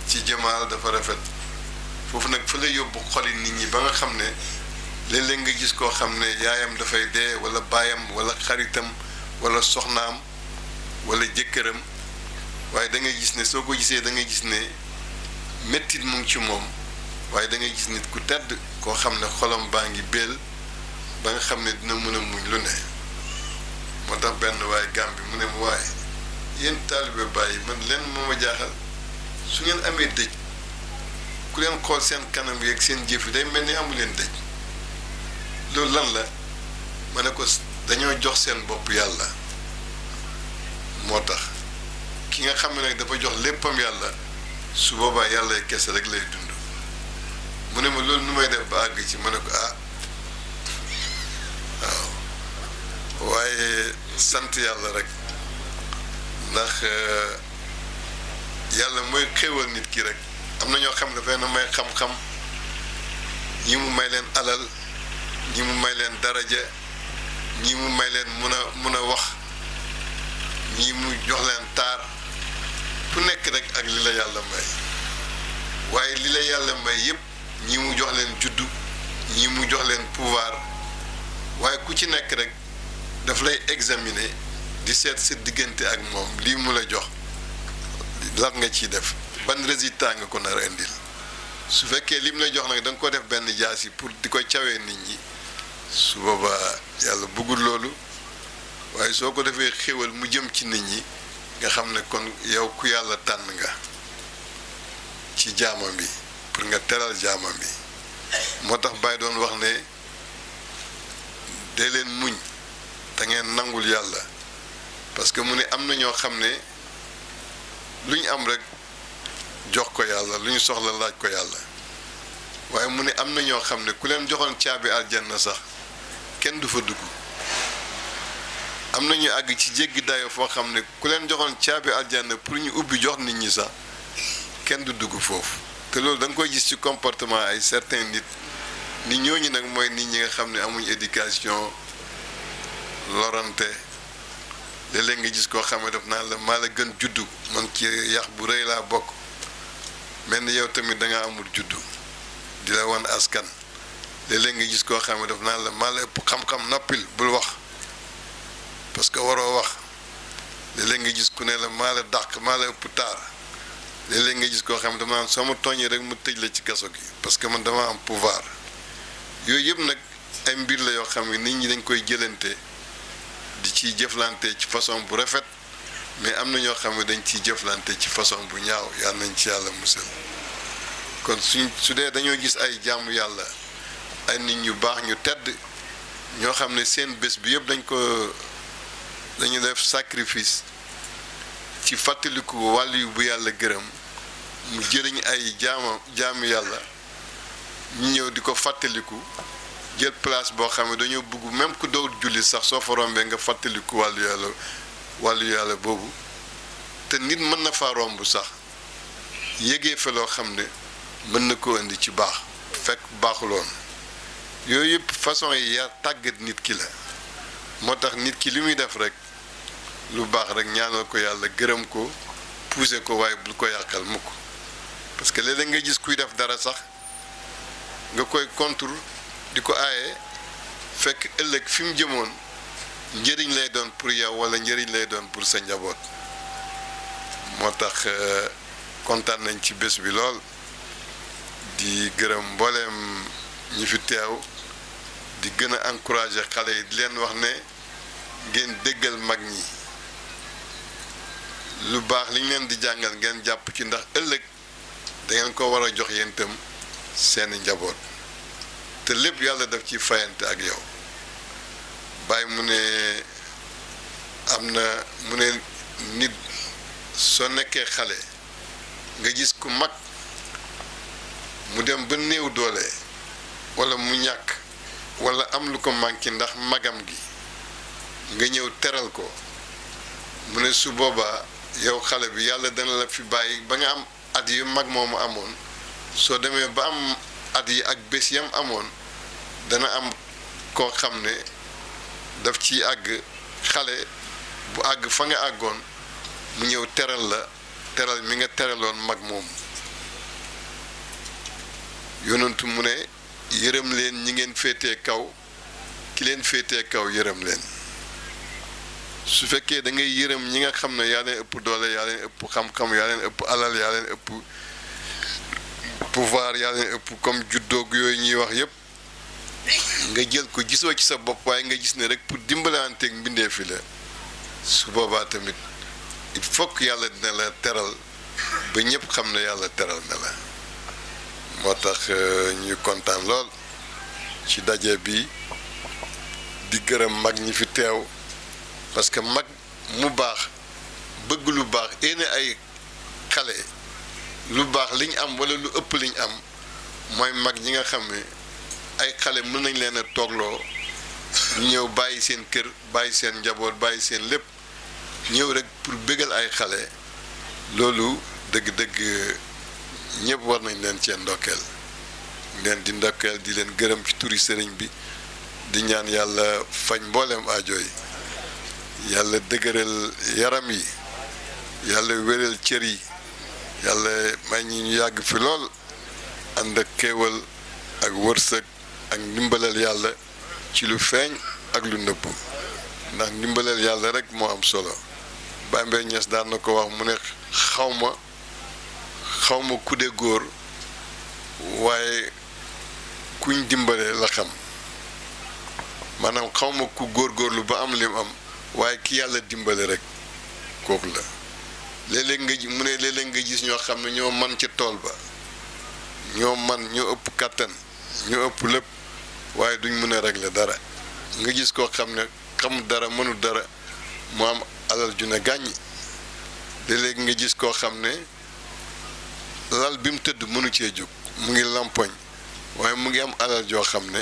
ci jamaal dafa rafet foofu nag fa la yóbbu xoli nit ñi ba nga xam ne léeg-léeg nga gis koo xam ne yaayam dafay dee wala baayam wala xaritam wala soxnaam wala jëkkëram waaye da ngay gis ne soo ko gisee da ngay gis ne mettit mu ngi ci moom waaye da ngay gis nit ku tedd koo xam ne xolam baa ngi béel ba nga xam ne dina mën a muñ lu ne moo tax benn waaye Gàmbi mu ne mu waaye yéen taalibe bàyyi man leen moo ma jaaxal su ngeen amee dëj ku leen xool seen kanam yeeg seen jëf yi day mel ni amu leen dëj loolu lan la ma ne ko dañoo jox seen bopp yàlla moo tax ki nga xam ne nag dafa jox léppam yàlla su boobaa yàlla kese rek lay dund mu ne ma loolu nu may def ba àgg ci ma ne ko waaw waaye sant yàlla rek ndax yàlla mooy xéewal nit ki rek am na ñoo xam ne dafay na may xam-xam ñi mu may leen alal ñi mu may leen daraja ñi mu may leen mun a wax ñii mu jox leen taar ku nekk rek ak li la yàlla may waaye li la yàlla may yépp ñii mu jox leen juddu ñii mu jox leen pouvoir waaye ku ci nekk rek daf lay examiner di seet sa diggante ak moom lii mu la jox lan nga ciy def ban résultat nga ko nar a indil su fekkee lim la jox nag da nga ko def benn jaasi pour di ko cawee nit ñi su boobaa yàlla bëggul loolu waaye soo ko defee xéwal mu jëm ci nit ñi nga xam ne kon yow ku yàlla tànn nga ci jaamam bi pour nga teral jaamam bi moo tax Baye doon wax ne dee leen muñ te ngeen nangul yàlla parce que mu ne am na ñoo xam ne lu ñu am rek jox ko yàlla lu ñu soxla laaj ko yàlla waaye mu ne am na ñoo xam ne ku leen joxoon caabi aljanna sax kenn du fa dugg am na ñu àgg ci jéggi dayo foo xam ne ku leen joxoon caabi aljanna pour ñu ubbi jox nit ñi sax kenn du dugg foofu te loolu da nga koy gis ci comportement ay certains nit ñooñu nag mooy nit ñi nga xam ne amuñ éducation lorante léeg-léeg nga gis koo xam ne daf naan la maa la gën juddu man ci yax bu rëy laa bokk mel ni yow tamit da nga amul juddu di la wan askan léeg-léeg nga gis koo xam ne daf naan la maa la ëpp xam-xam noppil bul wax parce que waroo wax léeg-léeg nga gis ku ne la maa la dàq maa la ëpp taar léeg-léeg nga gis koo xam ne dama naan soo ma tooñee rek mu tëj la ci kaso gi parce que man dama am pouvoir yooyu yëpp nag ay mbir la yoo xam ne nit ñi dañ koy jëlante di ciy jëflante ci façon bu rafet mais am na ñoo xam ne dañ ciy jëflante ci façon bu ñaaw yàlla nañ ci yàlla musal kon su dee dañoo gis ay jaamu yàlla ay nit ñu baax ñu tedd ñoo xam ne seen bés bi yëpp dañu def sacrifice ci fàttaliku wàllu yu bu yàlla gërëm mu jëriñ ay jaamu yàlla ñu ñëw di ko fàttaliku jël place boo xam ne dañoo bëgg même ku dowul julli sax soo fa rombee nga fàttaliku wàllu yàlla boobu te nit mën na fa romb sax yégee fa loo xam ne mën na koo indi ci baax fekk baaxuloon yooyu yëpp façon yi yaa tàggat nit ki la moo tax nit ki li muy def rek lu baax rek ñaanal ko yàlla gërëm ko pousser ko waaye bul ko yàqal mukk parce que léeg-léeg nga gis kuy def dara sax nga koy contre di ko aaye fekk ëllëg fi mu jëmoon njëriñ lay doon pour yow wala njëriñ lay doon pour sa njaboot moo tax kontaan nañ ci bés bi lool di gërëm mbooleem ñi fi teew di gën a encourager xale yi di leen wax ne ngeen déggal mag ñi lu baax li ñu leen di jàngal ngeen jàpp ci ndax ëllëg da ngeen ko war a jox yéen itam seeni njaboot te lépp yàlla daf ci fayante ak yow Baye mu ne mu ne nit soo nekkee xale nga gis ku mag mu dem ba néew doole walla mu ñàkk walla am lu ko manqué ndax magam gi nga ñëw teral ko mu ne su boobaa yow xale bi yàlla dana la fi bàyyi ba nga am at yu mag moomu amoon soo demee ba am at yi ak bés yam amoon dana am koo xam ne daf ci àgg xale bu àgg fa nga àggoon mu ñëw teral mi nga teraloon mag moomu yonentu mu ne yërëm leen ñi ngeen féetee kaw ki leen féetee kaw yërëm leen su fekkee da ngay yërëm ñi nga xam ne yaa leen ëpp doole yaa leen ëpp xam-xam yaa leen ëpp alal yaa leen ëpp pouvoir yaa leen ëpp comme juddoog yooyu ñuy wax yépp nga jël ko gisoo ci sa bopp waaye nga gis ne rek pour dimbalanteeg mbindee fi la su boobaa tamit il faut que yàlla dina la teral ba ñëpp xam ne yàlla teral na la moo tax ñuy kontaan lool ci daje bi di gërëm mag ñi fi teew parce que mag mu baax bëgg lu baax yéene ay xale lu baax liñ am wala lu ëpp liñ am mooy mag ñi nga xam ne ay xale mën nañ leen a toogloo ñu ñëw bàyyi seen kër bàyyi seen njaboot bàyyi seen lépp ñëw rek pour bégal ay xale loolu dëgg-dëgg ñëpp war nañ leen cee ndokkeel leen di ndokkeel di leen gërëm ci turi sëriñ bi di ñaan yàlla fañ mbooleem aajo yi yàlla dëgëral yaram yi yàlla wéral cër yi yàlla may ñi ñu yàgg fi lool ànd ak xéewal ak wërsëg ak ndimbalal yàlla ci lu feeñ ak lu nëbb ndax ndimbalal yàlla rek moo am solo Baye Mbaye Niass daan na ko wax mu ne xawma ku de góor waaye kuñ dimbale la xam maanaam xawma ku góorgóorlu ba am lim am waaye ki yàlla dimbale rek kooku la léeg-léeg mu ne léeg-léeg nga gis ñoo xam ne ñoo man ca tool ba ñoo ëpp kàttan ñoo ëpp lépp waaye duñ mën a régler dara nga gis koo xam ne xamul dara mënul dara mu am alal ju ne gàññi léeg-léeg nga gis koo xam ne lal bi mu tëdd mënu cee jóg mu ngi lampoñ waaye mu ngi am alal joo xam ne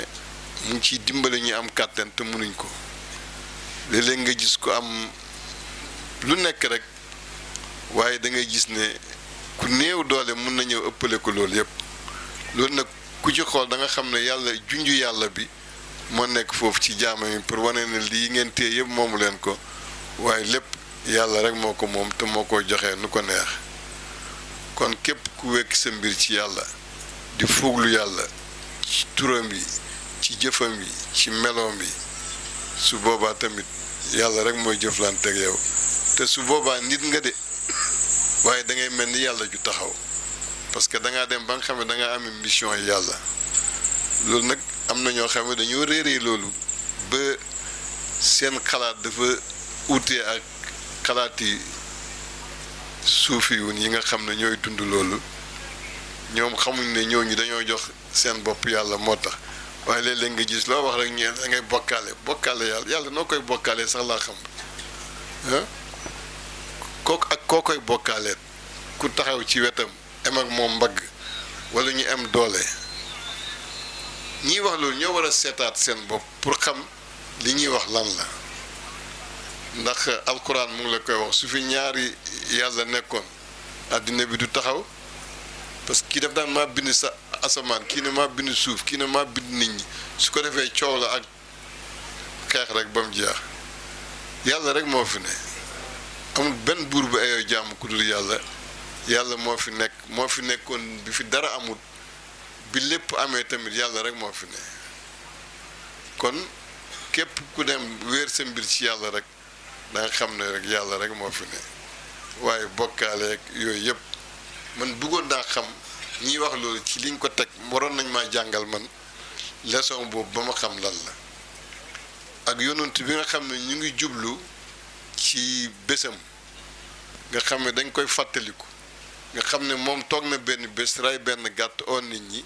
mu ngi ciy dimbale ñu am kàttan te mënuñ ko léeg-léeg nga gis ko am lu nekk rek waaye da ngay gis ne ku néew doole mën na ñëw ëppale ko loolu yépp loolu nag ku ci xool da nga xam ne yàlla junju yàlla bi moo nekk foofu ci jaamam yi pour wane ne lii ngeen téye yépp moomu leen ko waaye lépp yàlla rek moo ko moom te moo koy joxe nu ko neex kon képp ku wekk sa mbir ci yàlla di fuglu yàlla ci turam yi ci jëfam yi ci meloom yi su boobaa tamit yàlla rek mooy jëflanteeg yow te su boobaa nit nga de waaye da ngay mel ni yàlla ju taxaw parce que da ngaa dem ba nga xam ne da ngaa am mission yi yàlla loolu nag am na ñoo xam ne dañoo réeree loolu ba seen xalaat dafa utee ak xalaat yi suufiyuun yi nga xam ne ñooy dund loolu ñoom xamuñ ne ñooñu dañoo jox seen bopp yàlla moo tax waaye léeg-léeg nga gis loo wax rek ñeen da ngay bokkaale yàlla noo koy bokkaalee sax laa xam koo koy bokkaaleet ku taxaw ci wetam em ak moom mbagg wala ñu am doole ñiy wax loolu ñoo war a seetaat seen bopp pour xam li ñuy wax lan la ndax alquran mu ngi la koy wax su fi ñaari yàlla nekkoon àddina bi du taxaw parce que kii daf daan maa bind sa asamaan kii ne maa bind suuf kii ne maa bind nit ñi su ko defee coow la ak xeex rek ba mu jeex yàlla rek moo fi ne amul benn buur bu ayoo jàmm ku dul yàlla moo fi nekkoon bi fi dara amul bi lépp amee tamit yàlla rek moo fi ne kon képp ku dem wéer sa mbir ci yàlla rek da nga xam ne rek yàlla rek moo fi ne waaye bokkaaleeg yooyu yëpp man bëggoon daa xam ñiy wax loolu ci liñ ko teg waroon nañ maa jàngal man leçon boobu ba ma xam lan la ak yonent bi nga xam ne ñu ngi jublu ci bésam nga xam ne dañ koy fàttaliku nga xam ne moom toog na benn bés rey benn gàtt oo nit ñi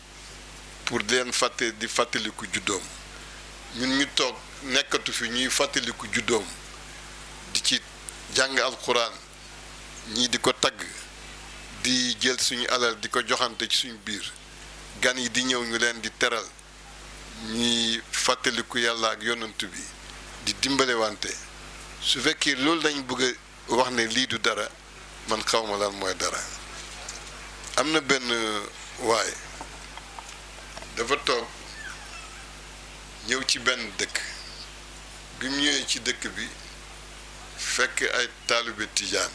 pour di leen di fàttaliku juddoom ñun ñu toog nekkatu fi ñuy fàttaliku juddoom di ci jàng alquran ñii di ko tagg di jël suñu alal di ko joxante ci suñu biir gan yi di ñëw ñu leen di teral ñuy fàttaliku yàlla ak yonent bi di dimbalewante su fekkee loolu dañ bëgg a wax ne lii du dara man xawma lan mooy dara am na benn waay dafa toog ñëw ci benn dëkk bi mu ñëwee ci dëkk bi fekk ay taalibe tijaan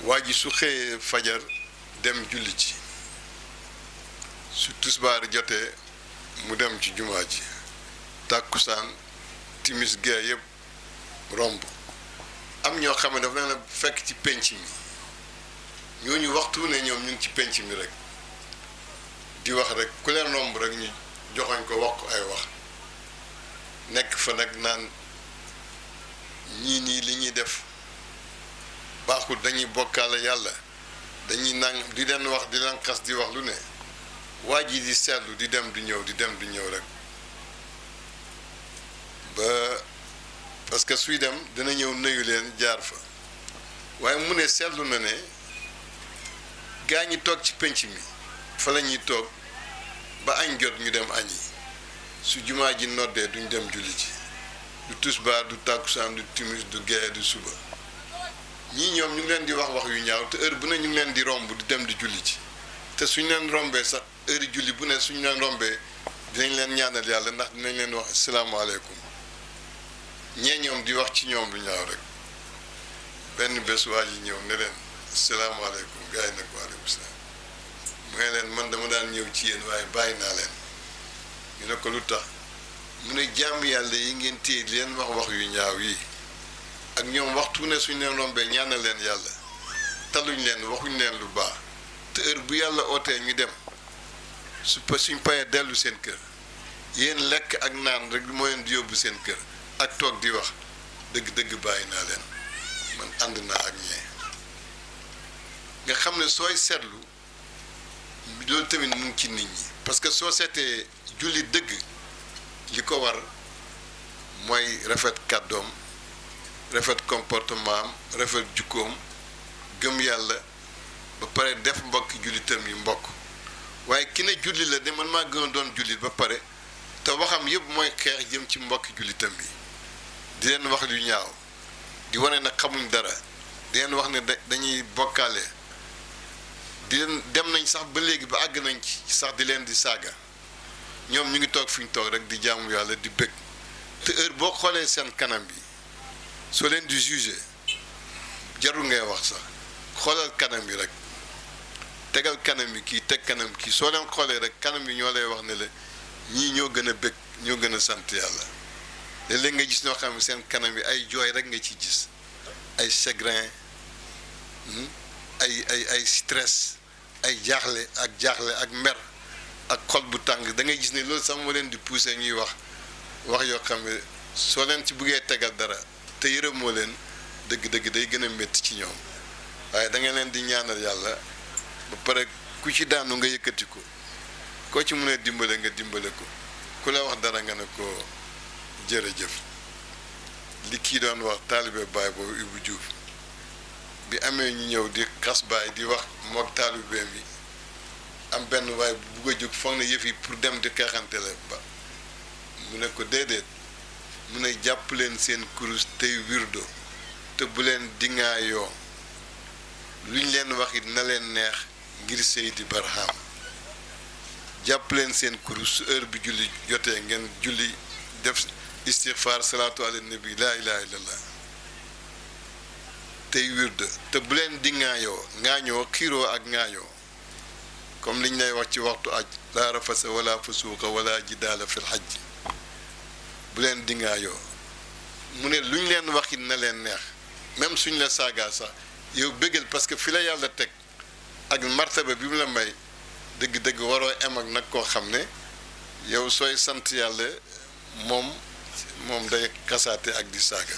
waa ji su xëyee fajar dem julli ci su tusbaar jotee mu dem ci jumaa ji tàkkusaan timis gee yëpp romb am ñoo xam ne dafa leen a fekk ci penc mi ñooñu waxtu ne ñoom ñu ngi ci penc mi rek di wax rek ku leen romb rek ñu joxoñ ko wax ko ay wax nekk fa nag naan ñii nii li ñuy def baaxul dañuy bokkaale yàlla dañuy nang di leen wax di leen xas di wax lu ne waa ji di seetlu di dem di ñëw di dem di ñëw rek ba parce que suy dem dina ñëw nuyu leen jaar fa waaye mu ne seetlu na ne gaa ñi toog ci penc mi fa la ñuy toog ba añ jot ñu dem añi su jumaa ji noddee duñ dem julli ji du tusbaar du tàkkusaan du timis du gee du suba ñii ñoom ñu ngi leen di wax wax yu ñaaw te heure bu ne ñu ngi leen di romb di dem di julli ji te suñ leen rombee sax heure julli bu ne suñ leen rombee dinañ leen ñaanal yàlla ndax dinañ leen wax asalaamaaleykum ñee ñoom di wax ci ñoom lu ñaaw rek benn bés waa ji ñëw ne leen asalaamaaleykum gars yi nag waaleykum salaam mu ne leen man dama daan ñëw ci yéen waaye bàyyi naa leen ñu ne ko lu tax mu ne jàmm yàlla yi ngeen téye di leen wax yu ñaaw yi ak ñoom waxtu ne suñ leen rombee ñaanal leen yàlla taluñ leen waxuñ leen lu baax te heure bu yàlla ootee ñu dem suñ payee dellu seen kër yéen lekk ak naan rek moo leen di yóbbu seen kër ak toog di wax dëgg-dëgg bàyyi naa leen man ànd naa ak ñee nga xam ne sooy seetlu loolu tamit mu ngi ci nit ñi parce que soo seetee julli dëgg li ko war mooy rafet kàddoom rafet comportement am rafet jukkoom gëm yàlla ba pare def mbokki jullitam yi mbokk waaye ki ne julli la de man maa gën a doon jullit ba pare te waxam yëpp mooy xeex jëm ci mbokki jullitam yi di leen wax lu ñaaw di wane nag xamuñ dara di leen wax ne dañuy bokkaale di leen dem nañ sax ba léegi ba àgg nañ ci sax di leen di saaga ñoom ñu ngi toog fi ñu toog rek di jaamu yàlla di bëgg te heure boo xoolee seen kanam bi soo leen di juger jarul ngay wax sax xoolal kanam bi rek tegal kanam bi kii teg kanam kii soo leen xoolee rek kanam bi ñoo lay wax ne la ñii ñoo gën a bëgg ñoo gën a sant yàlla léeg-léeg nga gis ñoo xam ne seen kanam bi ay jooy rek nga ci gis ay chagrin ay stress ay jaaxle ak mer ak xol bu tàng da ngay gis ne loolu sax moo leen di pousser ñuy wax yoo xam ne soo leen ci buggee tegal dara te yërëmoo leen dëgg-dëgg day gën a métti ci ñoom waaye da nga leen di ñaanal yàlla ba pare ku ci daanu nga yëkkati ko koo ci mën a dimbale nga dimbale ko ku la wax dara nga ne ko jërëjëf li kii doon wax taalibe baay boobu Ibou Diouf bi amee ñu ñëw di xas baay di wax moog taalibeem yi am benn waay bu bugg a jóg foog na yëf yi pour dem di xeexante la ba mu ne ko déedéet mu ne jàpp leen seen kurus tey wirdo te bu leen dingaayoo luñ leen wax it na leen neex ngir Seydi Barham jàpp leen seen kurus su heure bi julli jotee ngeen julli def istighfar salaatu ala nabi laa ilaha illallah tey wirdo te bu leen dingaayoo ngaañoo xiiroo ak ngaañoo comme liñ lay wax ci waxtu aj laa rafasa wala fusuuqa wala jidaala fil hajj bu leen dingaayoo mu ne luñ leen waxit na leen neex même suñ la saagaa sax yow bëggal parce que fi la yàlla teg ak martaba bi mu la may dëgg-dëgg waroo em ak nag koo xam ne yow sooy sant yàlla moom day kasaate ak di saaga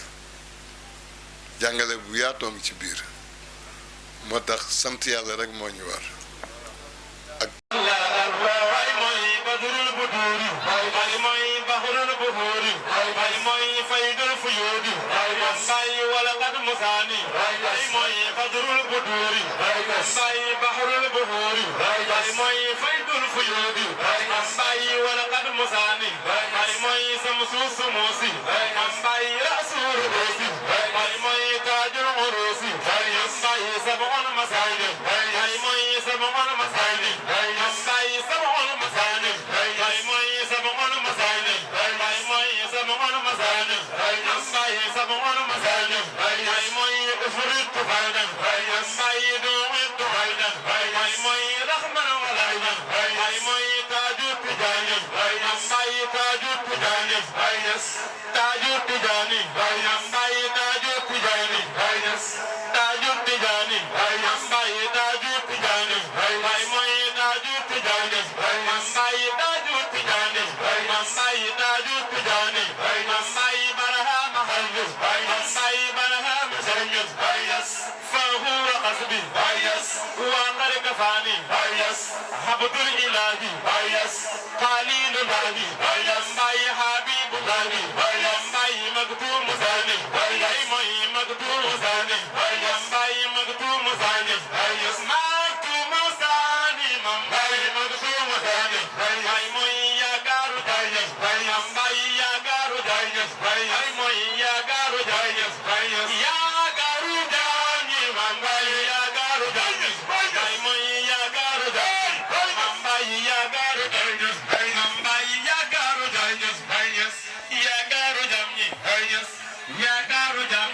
jàngale bu yaatoo ngi ci biir moo tax sant yàlla rek moo ñu war ak yaakaaru jàmm